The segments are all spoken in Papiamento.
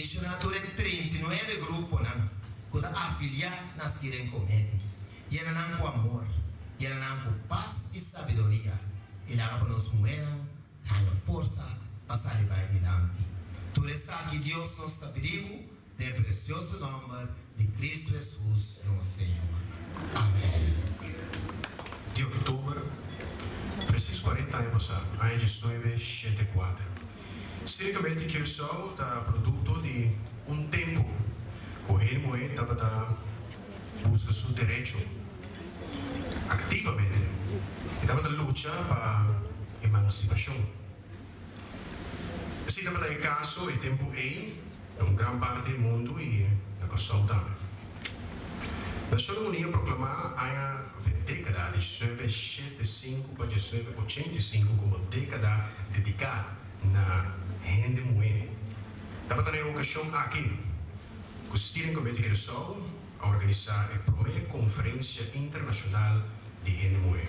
Bendishoná tur e 39 gruponan ku ta afiliá na Steering Committee. Yena nan ku amor, yena nan ku pas i sabiduria, i laga pa nos muhénan haña forsa pa sali bai dilanti. Tur esaki Dios nos ta pidi bo den e presioso nòmber di Kristu Hesus nos Señor. Amèn. Di òktober, presis kuarenta aña pasá, aña diesnuebe shete kuater. Sírikamente Curaçao ta produkto di un tempu ku hende muhé tabata buska su derecho aktivamente i tabata lucha pa emansipashon. Esei tabata e kaso e tempu ei na un gran parti di mundu i na Kòrsou tambe. Nashonnan Uní a proklamá aña òf e dékada di 1975 pa 1985 komo dékada dediká na hende muhé. Tabata na e okashon aki ku Steering Committee Curaçao a organisá e promé konferensia internashonal di hende muhé.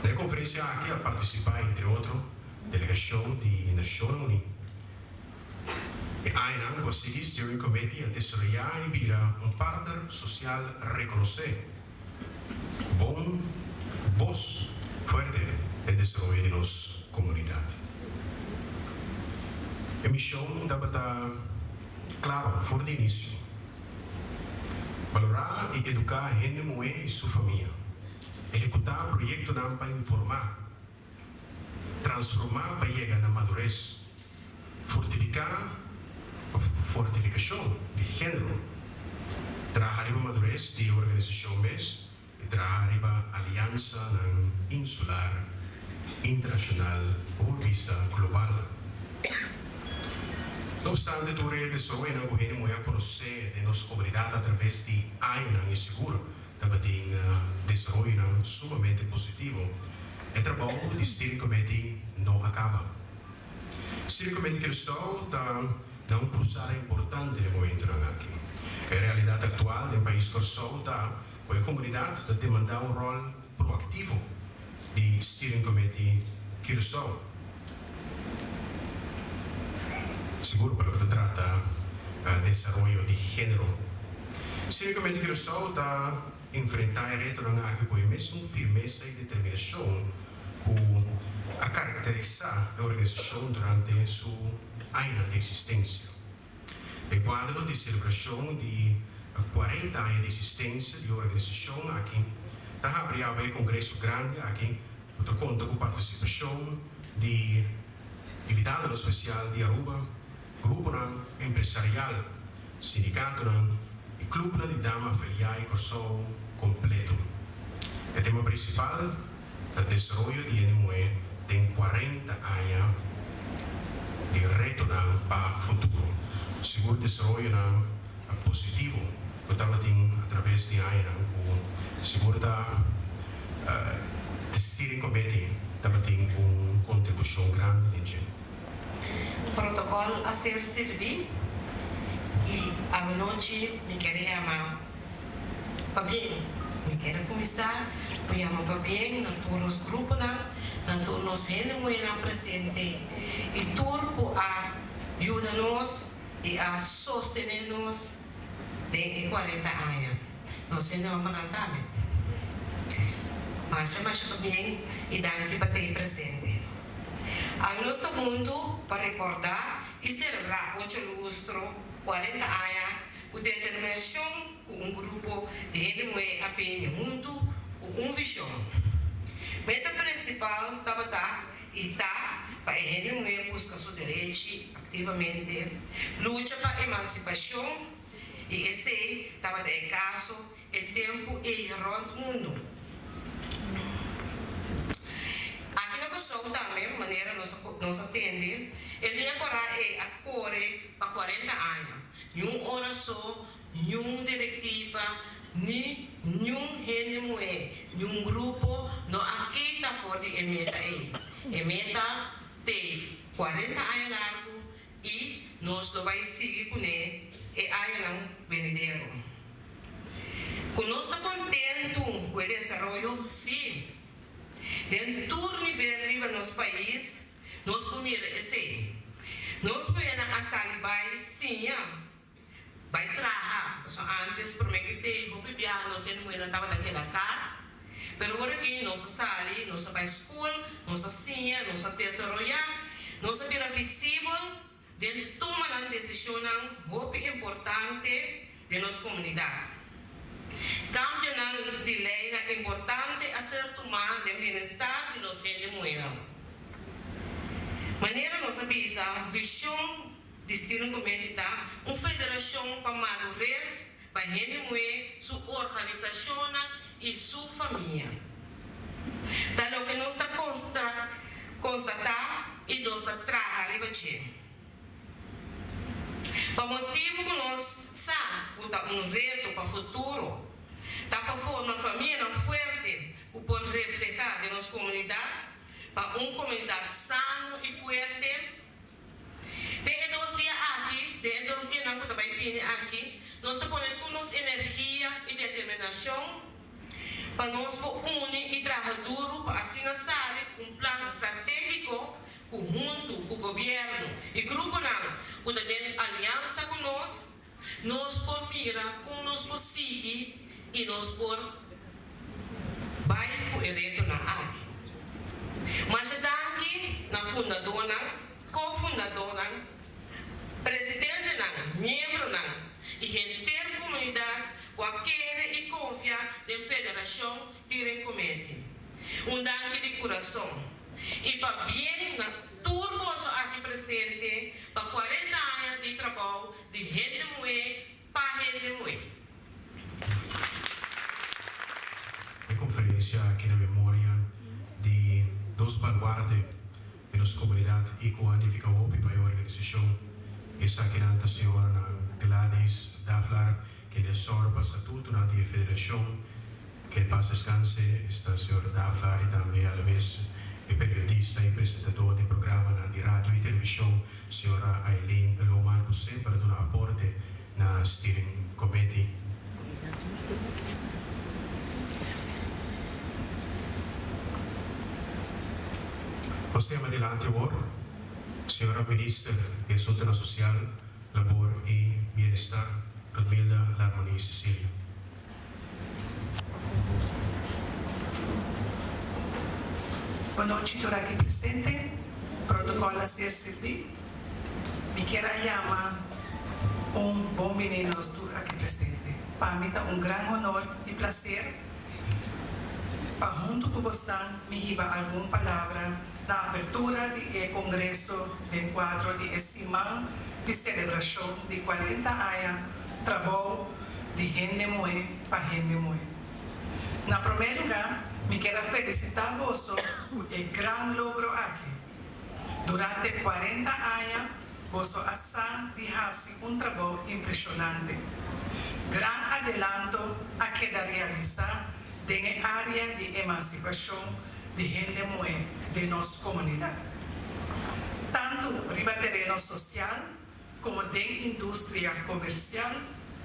Na e konferensia aki a partisipá entre otro delegashon di Nashonnan Uní. E añanan ku a sigui Steering Committee a desaroyá i bira un partner sosial rekonosé ku bon ku bos fuerte den desaroyo di nos komunidat. E mishon tabata klaro for di inisio, balorá i eduká hende muhé i su famia, ehekutá proyektonan pa informá, transformá pa yega na madures, fortifiká òf fortifikashon di género, traha riba madures di e organisashon mes i traha riba aliansanan insular, internashonal o por bisa global. No opstante tur e desaroyonan ku hende muhé a konosé den nos komunidat atraves di añanan i sigur tabatin desaroyonan sumamente positivo, e trabou di Steering Committee no a kaba. Steering Committee Curaçao ta na un krusada importante den momentonan aki. E realidat aktual den pais Kòrsou ta ku e komunidat ta demandá un ròl proaktivo di Steering Committee Curaçao. Sigur pa loke ta trata desaroyo di género. Steering Committee Curaçao ta enfrentá e retonan aki ku e mesun firmesa i determinashon ku a karakterisá e organisashon durante su añanan di eksistensia. Den kuadro di selebrashon di kuarenta aña di eksistensia di e organisashon aki, ta habri awe e kongreso grandi aki ku ta konta ku partisipashon di invitadonan spesial di Aruba, gruponan empresarial, sindikatonan i klupnan di dama afiliá i Kòrsou kompleto. E tema prinsipal ta desaroyo di hende muhé den kuarenta aña di retonan pa futuro. Sigur desaroyonan positivo ku tabatin atraves di añanan ku sigur ta Steering Committee tabatin un kontribushon grandi den dje. Protocol a ser sirbi y awanochi mi kier yama pabien. Mi kier a cuminsa cu yama pabien na tur nos gruponan, na tur nos hende muhernan presente y tur cu a yuda nos y a sostene nos den e cuarenta aña. Nos hende hombernan tambe. Masha masha pabien y danki pa tei presente. Awe nos ta huntu pa rekordá i selebrá ocho lustro, kuarenta aña, ku determinashon ku un grupo di hende muhé a bini huntu ku un vishon. Meta prinsipal tabata i ta pa e hende muhé buska su derechi aktivamente, lucha pa emansipashon i esei tabata e kaso E tempu ei rònt mundu. Aki na Kòrsou tambe, manera nos a nos a tende, e liña kòrá ei a kore pa kuarenta aña. Niun ora so, niun direktiva, ni niun hende muhé, niun grupo no a kita for di e meta ei. E meta t'ei kuarenta aña largu I nos lo bai sigui kuné e añanan benidero. Ku nos ta kontentu ku e desaroyo? Sí. Den tur nivel riba nos pais nos por mira esei. Nos muhénan a sali bai siña, bai traha, pasobra ántes promé ku esei hopi biaha nos hende muhénan tabata keda kas, pero ora aki nos a sali, nos a bai skol, nos a siña, nos a desaroyá, nos a bira visibel den tuma nan desishonnan hopi importante den nos komunidat. Kambionan di leinan importante a ser tumá den bienestar di nos hende muhénan. Manera nos a bisa, vishon di Steering Committee ta un federashon pa madures pa hende muhé, su organisashonnan i su famia. Ta loke nos ta konstatá i nos ta traha riba dje. Pa motibu ku nos sa ku ta un reto pa futuro ta pa forma famianan fuerte ku por reflehá den nos komunidat, pa un komunidat sano i fuerte. Den e dos dia aki, den e dos dianan ku ta bai bini aki, nos ta pone tur nos energia i determinashon pa nos por uni i traha duru pa asina sali ku un plan stratégiko ku huntu ku gobièrnu i gruponan ku ta den aliansa ku nos, nos por mira kon nos por sigui i nos por bai ku e retonan aki. Masha danki na fundadónan, ko-fundadónan, presidentenan, miembronan i henter komunidat ku a kere i konfia den Federashon Steering Committee. Un danki di kurason i pabien na tur boso aki presente pa 40 aña di trabou di hende muhé pa hende muhé. E konferensia aki na memoria di dos baluarte di nos komunidat i ku a nifiká hopi pa e organisashon. Esakinan ta señoranan Gladys Davelaar, kende a sòru pa statutonan di e federashon, ke en pas deskanse, esta señor Davelaar i tambe alabes e periodista i presentadó di programanan di radio i televishon, señora Aileen Lohman, ku semper a duna aporte na Steering Committee. Nos ta yama dilanti awor Señora Minister di Asuntonan Sosial, Labor i Bienestar, Rudmilda Larmonie Cecilia. Bon nochi tur aki presente. Protocol a ser sirbi. Mi kier a yama un bon bini nos tur aki presente. Pa mi ta un gran honor y placer pa hunto cu bosnan mi hiba algun palabra na apertura di e congreso den cuadro di e siman di celebracion di 40 aña trabou di hende muhé pa hende muhé. Na promé lugá, mi kier a felisitá boso ku e gran logro aki. Durante 40 aña, boso a sa di hasi un trabou impreshonante. Gran adelanto a keda realisá den e área di emansipashon di hende muhé den nos komunidat. Tantu riba tereno sosial Komo den industria komersial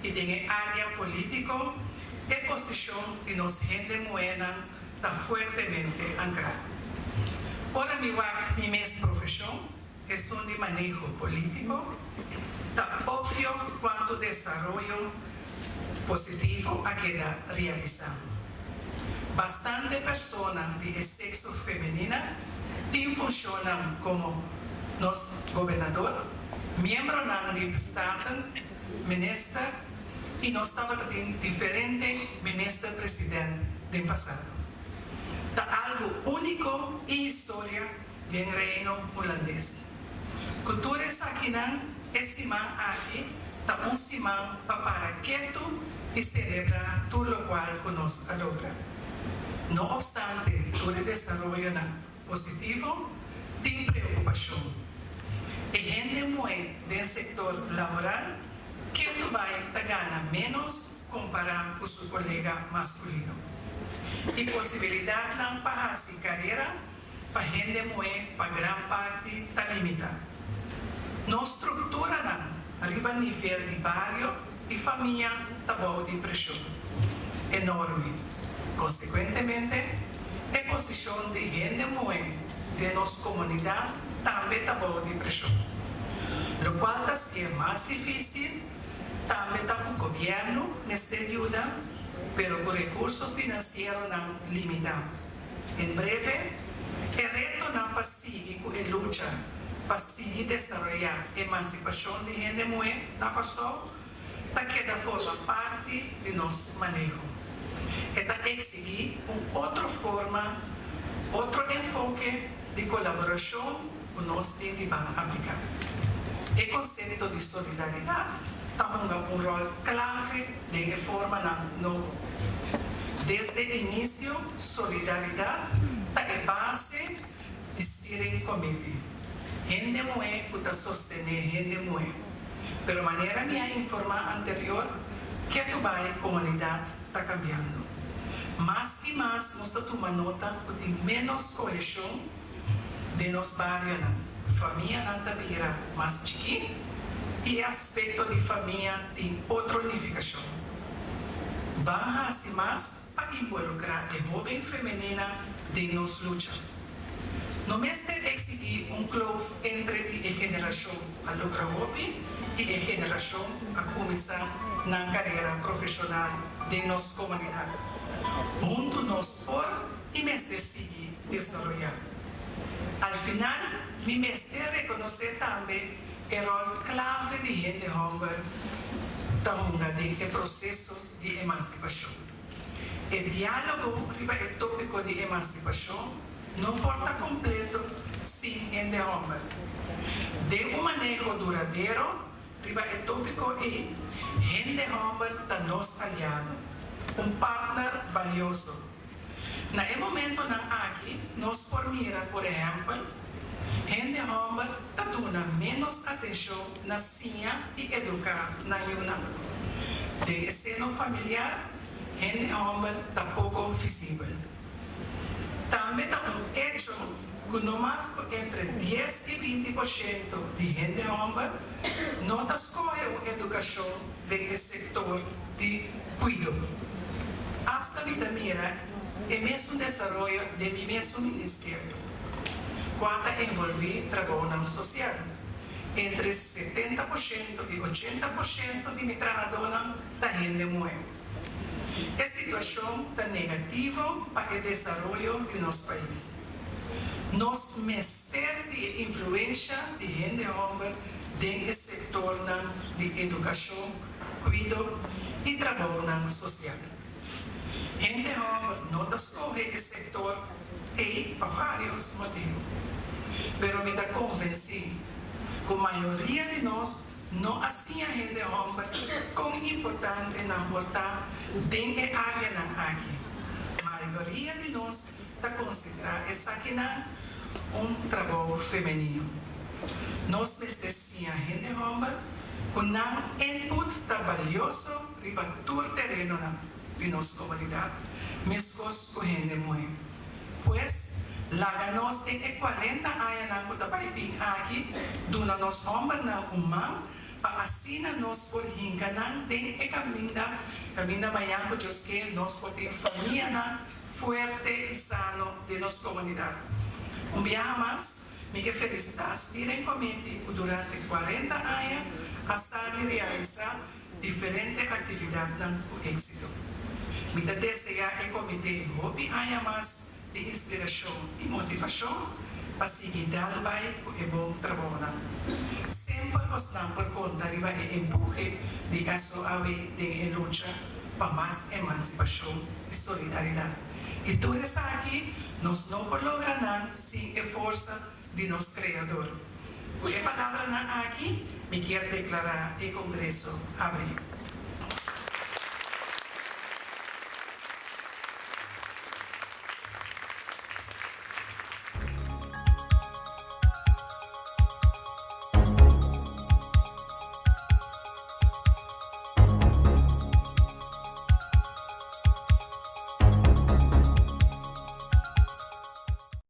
i den e área polítiko, e posishon di nos hende muhénan ta fuertemente ankrá. Ora mi wak mi mes profeshon, esun di maneho polítiko, ta opvio kuantu desaroyo positivo a keda realisá. Bastante persona di e sekso femenina tin funshonnan komo nos gobernador, miembronan di Staten, minister i nos tabata tin diferente minister-president den pasado. Ta algu úniko i historia den Reino Hulandes. Ku tur esakinan e siman aki ta un siman pa para ketu i selebrá tur lokual ku nos a logra. No opstante tur e desaroyonan positivo, tin preokupashon. E hende muhé den sektor laboral ketu bai ta gana ménos kompará ku su kolega maskulino. I posibilidatnan pa hasi karera pa hende muhé pa gran parti ta limitá. Nos strukturanan riba nivel di bario i famia ta bou di preshon enorme. Konsekuentemente, e posishon di hende muhé den nos komunidat tambe ta bou di preshon. Lokual ta hasié mas difísil tambe ta ku gobièrnu mester yuda, pero ku rekurso finansieronan limitá. En breve, e retonan pa sigui ku e lucha pa sigui desaroyá emansipashon di hende muhé na Kòrsou ta keda forma parti di nos maneho. E ta eksigí un otro forma, otro enfoke di kolaborashon ku nos tin di ban apliká. E konsepto di solidaridat ta hunga un ròl klave den e formanan nobo. Desde inisio solidaridat ta e base di steering committee. Hende muhé ku ta sostené hende muhé. Pero manera mi a informá anterior, ketu bai komunidat ta kambiando. Mas i mas nos ta tuma nota ku tin ménos koheshon den nos barionan. Famianan ta bira mas chikí i e aspekto di famia tin otro nifikashon. Ban hasi mas pa involukrá e hóben femenina den nos lucha. No mester eksigí un kloof entre di e generashon ku a logra hopi i e generashon ku a kuminsá nan karera profeshonal den nos komunidat. Huntu nos por i mester sigui desaroyá. Al final mi mester rekonosé tambe e ròl klave di hende hòmber ta hunga den e proseso di emansipashon. E diálogo riba e tópiko di emansipashon no por ta kompleto sin hende hòmber. Den un maneho duradero riba e tópiko ei, hende hòmber ta nos aliado, un partner balioso. Na e momentonan aki nos por mira, por ehèmpel, hende hòmber ta duna ménos atenshon na siña i eduká nan yunan. Den e seno familiar, hende hòmber ta poko visibel. Tambe ta un echo ku no mas ku entre dies i 20 porshento di hende hòmber no ta skohe un edukashon den e sektor di kuido. Asta mi ta mira e mesun desaroyo den mi mesun ministerio, kua ta envolví trabounan sosial. Entre 70% i 80% di mi trahadónan ta hende muhé. E situashon ta negativo pa e desaroyo di nos pais. Nos mester di e influensha di hende hòmber den e sektornan di edukashon, kuido i trabounan sosial. Hende hòmber no ta skohe e sektor ei pa vários motibu. Pero mi ta konvensí ku mayoria di nos no a siña hende hòmber kon importante nan por ta den e áreanan aki. Mayoria di nos ta konsiderá esakinan un trabou femenino. Nos mester siña hende hòmber ku nan input ta balioso riba tur terenonan di nos komunidat, meskos ku hende muhé. Pues, laga nos den e 40 añanan ku ta bai bin aki duna nos hòmbernan un man pa asina nos por hinka nan den e kaminda, kaminda mañan ku Dios ke nos por tin famianan fuerte i sano den nos komunidat. Un biaha mas, mi ke felisitá Steering Committee ku durante 40 aña a sa di realisá diferente aktividatnan ku éksito. Mi ta deseá e komité hopi aña mas di inspirashon i motivashon pa sigui dal bai ku e bon trabounan. Semper bosnan por konta riba e empuhe di SOAW den e lucha pa mas emansipashon i solidaridat. I tur esaki nos no por logra nan sin e forsa di nos Kreador. Ku e palabranan aki mi kier deklará e kongreso habrí.